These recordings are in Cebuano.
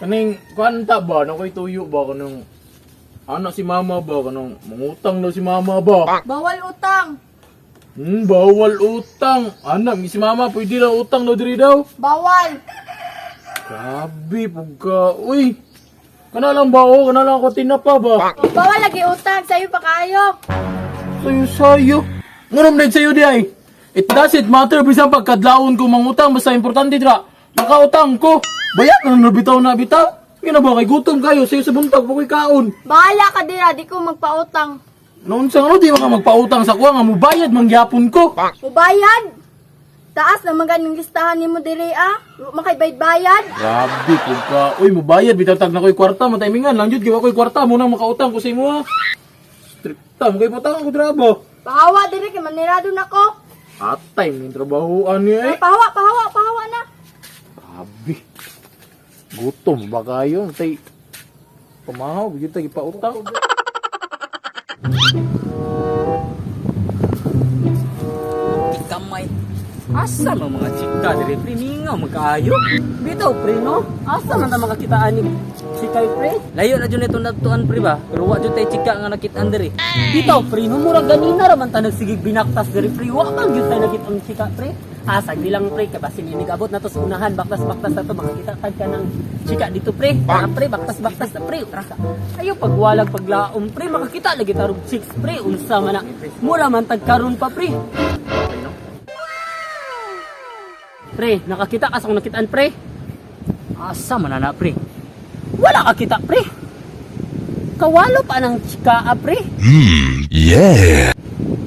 Kaning kuan ta ba na koy tuyo ba kanang ana si mama ba kanang mangutang daw si mama ba? Bawal utang. Bawal utang. Ana mi si mama pwede lang utang daw diri daw. Bawal. Grabe pugka. Uy. Kana lang ba oh, kana lang ako tinapa ba? Bawal lagi utang. Sayo pa kayo. Sayo sayo. Nganom na sayo di ay. It doesn't matter bisan pagkadlawon ko mangutang basta importante dira. Makautang ko. Bayad na na bitaw na bitaw. Yun na ba kay gutom kayo sayo sa buntag pa ko'y kaon. Bahala ka dira, di ko magpautang. Noon sa ano, di man ka magpautang sa kuha nga mubayad mangyapon ko. Mubayad. Taas na maganing listahan nimo diri ah. Makaybayad-bayad. Grabe pud ka. Uy, mubayad bitaw tag na ko'y kwarta, mataymingan lang jud kay wa ko'y kwarta mo nang makautang ko sa imo ha. Strikta mo kay patang ko drabo. Pahawa diri kay manirado na ko. Atay min trabahoan niya eh. Pahawa, pahawa, pahawa na. Grabe. Gutom ba kayo? Tay pamahaw gyud ta gipautang. Kamay. Asa man mga chika dire pre mingaw magkaayo. Bitaw pre no? Asa man ta makakitaan ni Chikay pre? Layo na jud itong nagtuan pre ba. Pero wa jud tay chika nga nakitaan dire. Bitaw pre no, murag ganina ra man ta nagsigig binaktas diri pre. Wa man gyud ta nakit ang chika pre. Asa bilang pre kay basin inigabot na to sa unahan baktas-baktas na to makakita tag ka ng chika dito pre. Tara pre baktas-baktas na pre. Tara. Ayo pagwalag paglaom pre makakita lagi tarog chicks pre unsa man na. Mura man tag karon pa pre. Pre, nakakita ka sa akong nakitaan pre. Asa man na pre? Wala ka kita, pre. Kawalo pa ng chika, ah, pre. Yeah.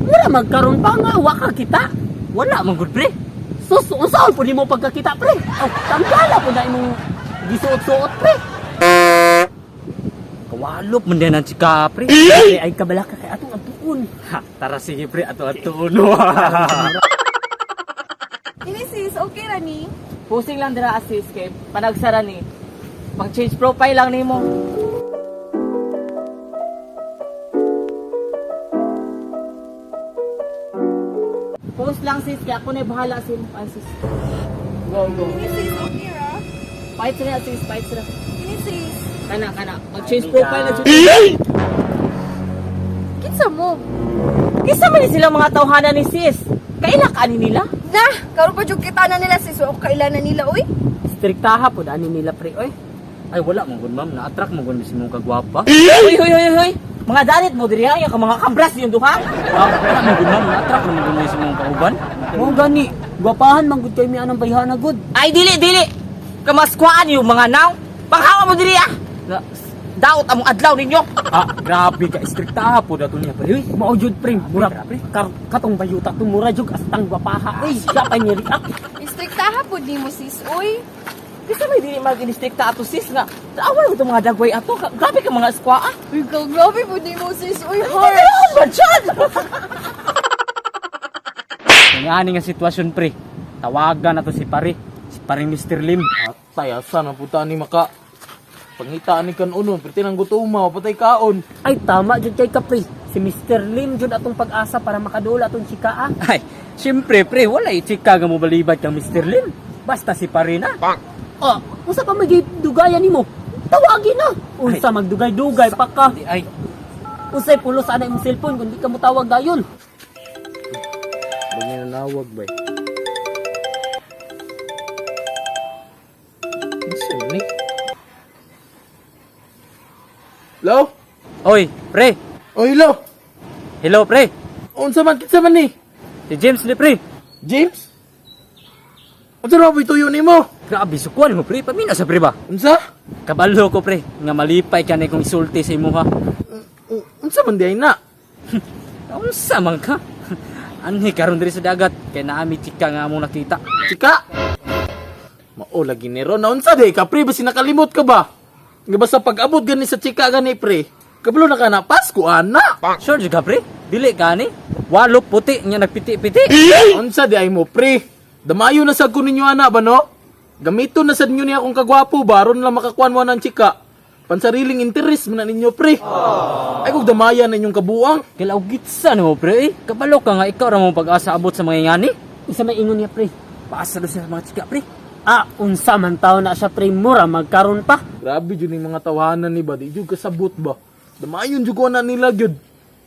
Wala magkaroon pa nga, wa ka kita. Wala man gud pre. Sus, unsaon po nimo pagkakita, pre? Oh, tanggala po na imong gisuot-suot, pre. Kawalop man din ang chika pre. Pre, ay kabala ka kay atong atuon. Ha, tara sige pre ato ato no. Ini sis, okay ra ni? Posing lang dira assist kay panagsara ni. Pang change profile lang nimo. Post lang sis kay ako na bahala sa imo ah, sis. Go go. Ini sis, okay ra? Fight sila sis, fight sila. Ini sis. Kana kana. Mag change profile na jud. Kinsa mo? Kinsa man ni sila mga tawhana ni sis? Kaila ka ani nila? Na, karon pa jud kita na nila sis, wa ko kaila na nila uy. Striktaha po ani nila, pre, oy. Ay wala man gud ma'am, na-attract man gud si mong kagwapa. Hoy hoy hoy hoy. Mga danit mo diri ay ka mga kambras yung duha. Ah, wala man gud ma'am, na-attract man gud si mong kauban. Mao gani, gwapahan man gud kay mi anang bayhana gud. Ay dili dili. Kamaskwaan yung mga naw. Panghawa mo diri ah. Daot among adlaw ninyo. Ah, grabe ka striktaha po dato niya pre. Uy, Mao jud pre, mura pre. Katong bayuta to mura jud astang gwapaha. Uy, siya pa ni react. Istriktaha pud nimo sis, uy. Bisa may dili mag-instrikta ato sis nga. Tawag mo itong mga dagway ato. Grabe ka mga skwa ah. Uy, grabe pud nimo sis, uy. Ay, ba dyan? Kaya nga sitwasyon pre. Tawagan na to si pare. Si pare Mr. Lim. Atay asa na puta ni maka. Pangita ni kan unon, perti nang gutuma, patay kaon. Ay tama jud kay ka pre. Si Mr. Lim jud atong pag-asa para makaduol atong chika ah. Ay, siyempre pre, wala chika nga mo balibad kang Mr. Lim. Basta si pare na. Oh, unsa pa may dugayan nimo? Tawagin na. Unsa magdugay-dugay pa ka. Di ay, Unsay pulos ana imong cellphone kung di ka motawag dayon. Bagay nanawag bay. Unsa man ni? Hello? Oy, pre. Oy, hello. Hello pre. Unsa man kinsa man ni? Si James ni pre. James? Unsa ra ba tuyo nimo? Grabe sukuan mo pre, pamina sa pre ba? Unsa? Kabalo ko pre, nga malipay ka na kung isulti sa imuha. Unsa man di ay na? Unsa man ka? Anhi karon diri sa dagat kay naami chika nga among nakita. Chika. Mao lagi ni Ron. Unsa di ka pre basi nakalimot ka ba? Nga basta pag-abot gani sa chika gani pre. Kabalo na ka na Pasko ana. Sure jud ka pre? Dili ka ni? Walo puti nya nagpiti-piti. Unsa di ay mo pre? Damayo na sad ko ninyo ana ba no? Gamito na sad ninyo niya akong kagwapo ba aron lang makakuan mo ng chika. Pansariling interes man na ninyo pre. Ay kung damaya na inyong kabuang. Kilaw gitsa nimo pre. Eh. Kabalo ka nga ikaw ra mo pag-asa abot sa mga ingani. Unsa may ingon niya pre? Paasa do sa mga chika pre. Ah, unsa man taw na siya pre, mura magkaron pa. Grabe jud ning mga tawanan ni ba, di jud kasabot ba. Damayon jud ko na nila jud.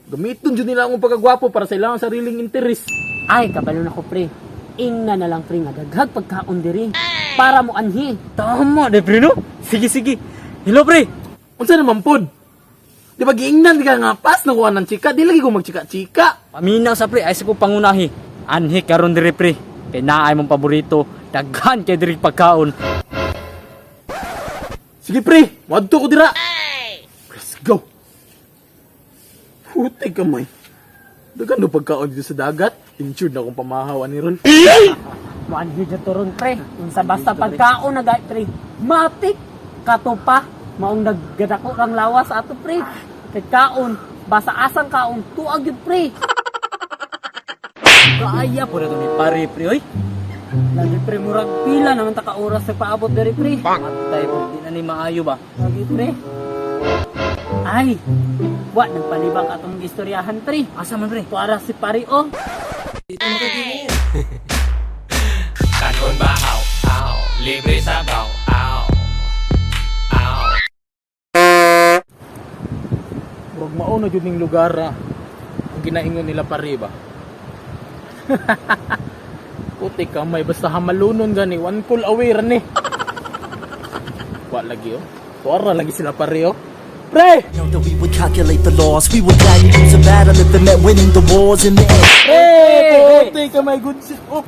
Gamiton jud nila akong pagkagwapo para sa ilang sariling interes. Ay, kabalo na ko pre. Ingna na lang pre nga daghag pagkaon diri para mo anhi. Tama de pre no. Sige sige. Hello pre. Unsa naman pod? Di ba giingnan ka nga pas nakuha ng chika, di lagi ko magchika-chika. Paminaw sa pre ay sa ko pangunahi. Anhi karon diri pre. Kay naay mong paborito. Daghan kay diri pagkaon. Sige pre, wadto ko dira. Let's go. Puti kamay. Dagan do pagkaon dito sa dagat. Insured na akong pamahaw ani ron. Mo anhi jud to ron pre. Unsa basta pagkaon na gay pre. Matik kato pa maong naggadako rang lawas ato pre. Kay kaon basta asang kaon tuag jud pre. Kaya po na to ni pare pre oy. Lagi pre murag pila naman ta ka oras sa paabot diri pre. Matay po di na ni maayo ba. Lagi pre. Ay, wa nagpalibang atong istoryahan pre. Asa man pre? Tuara si pare oh. Kanon ba aw aw libre sabaw aw aw. Murag mao na jud ning lugar ah. Ang ginaingon nila pare ba. Puti kamay basta hamalunon gani one call away ra ni. Wa lagi oh. Tuara lagi sila pare oh. Pre! Know that we would calculate the loss. We would gladly lose a battle if it meant winning the wars in the end. Pre! Puti kamay good shit. Oh.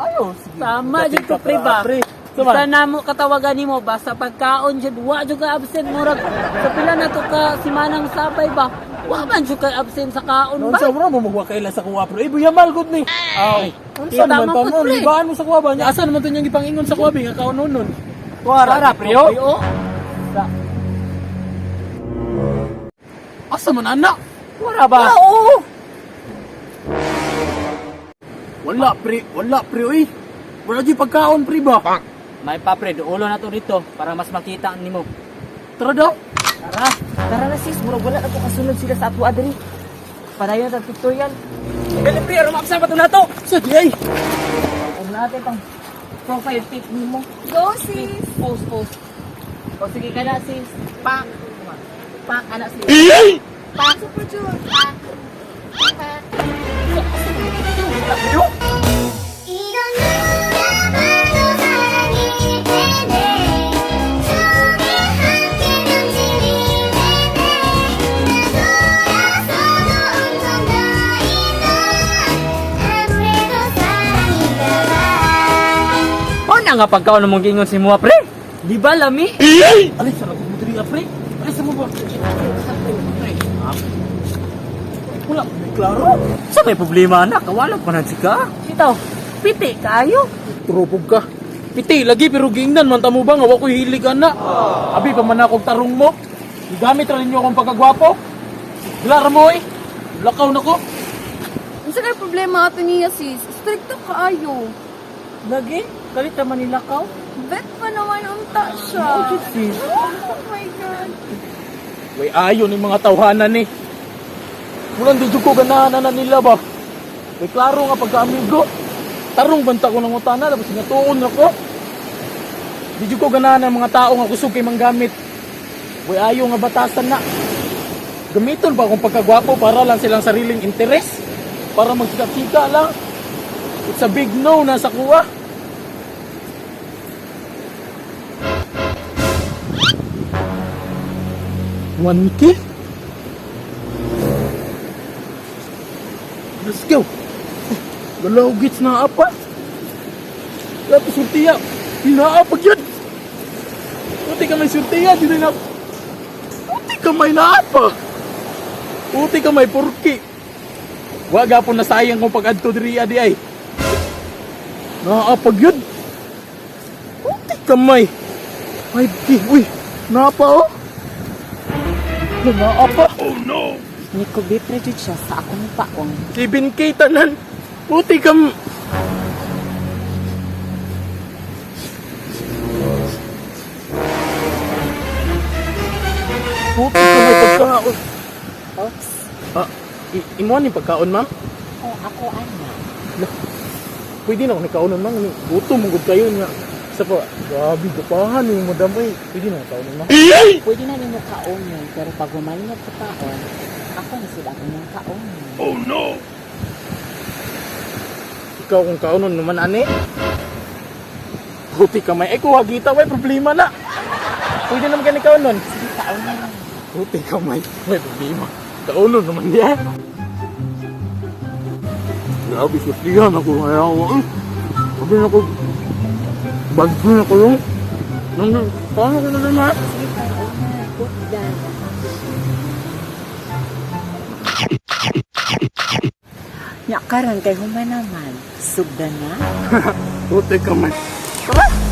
Ayo, sige. Tama jud ko pre ba. Pre. Sama. Sa namo katawagan nimo basta pagkaon jud wa jud ka absent murag sa pila na to ka simanang sabay ba. Wa man jud ka absent sa kaon Noon ba. sa mura mo magwakaila sa kuwa pre. Eh, buyamal gud ni. Aw. Unsa Kita naman mo to pud, nun? pre. Libaan mo sa kuwa ba? Asa naman to niyang gipangingon sa kuwa ba? Nga kaon nun. Tuara pre oh. oh. Asa man anak? Tuara ba? Oo. Wala pre, wala pre oy. Wala jud pagkaon pre ba? May pa pre, duulo na to dito para mas makita nimo. Tara daw. Tara. Tara na sis, murag wala na ko kasunod sila sa atwa diri. Padayon sa pictorial. Dali pre, aron maabsa pa to nato. Sa di ay. Huwag natin pang profile pic nimo. Go sis. Post, post. O sige ka na sis. Pak. Pak, anak sis. Pak. Super jud. Pak. Pak. 이건 누가 봐도 사랑일 텐데 저기 함께 넘치는 텐데 나 돌아서도 온통 너인 넌 아무래도 사랑인가 봐. Ona nga pagkaon mong giingon si mua pre. Di ba lami? Alay sa mo diri ah, pre. Alay sa mo ba? Pre. Ah. Wala, may klaro. Sa may problema na, kawala pa na chika. Sitaw, piti kaayo. Turupog ka. Piti lagi pero giingnan man ta mo ba nga wa koy hilig ana. Abi pa man akong tarong mo. Gigamit ra ninyo akong pagkagwapo. Klaro mo eh. Lakaw na ko. Unsa kay problema ato niya sis? Stricto kaayo. Lagi, kalit ra man nila kaw. Bet pa naman unta siya. Oh my God. Way ayo ni mga tawhanan ni. Mulang di jud ko ganahan na nila ba. Way klaro nga pagkaamigo. Tarong banta ko ng utana tapos ngatuon ako. Di jud ko ganahan ang mga tao nga kusog kay manggamit. Way ayo nga batasan na. Gamiton ba akong pagkagwapo para lang silang sariling interes? Para magchika-chika lang. It's a big no na sa kuwa. 1K? Let's go. Galaw gits na apa. Dapat surtiya. Inaapag yun. Puti ka may surtiya. Di na. Puti ka may naapa. Puti ka may purki. Wa gapon na sayang kung pag-adto diri adi ay. Naapag yun. Puti ka may. 5K. Uy, naapa oh. Naapa. Oh no. Ni pre jud siya sa akong paong. 7K tanan. Puti kam... Puti ka may pagkaon. Oops. Ah, imo ni pagkaon, ma'am? Oh, ako ana. Pwede na ako nagkaonon, ma'am. Gutom, mong good kayo nga. Isa pa, grabe, gapahan yung madam eh. Pwede na kaon na. Pwede na nimo kaonon, pero pag human mo kaon, ako na sila akong mong kaonon. Ikaw kung kaunon naman ani. Buti ka may eh, kuha gita, may problema na. Pwede naman kani kaunon. Sige, kaonon. Buti ka may, may problema. Kaunon naman niya. Grabe, susiyan ako ngayon. Sabi na ko, bagyo na ko yung. Nang, paano ko na lang ha? Sige, kaonon. Put down. Nya karon kay human naman. Sugdan na. Buti ka may. Tara!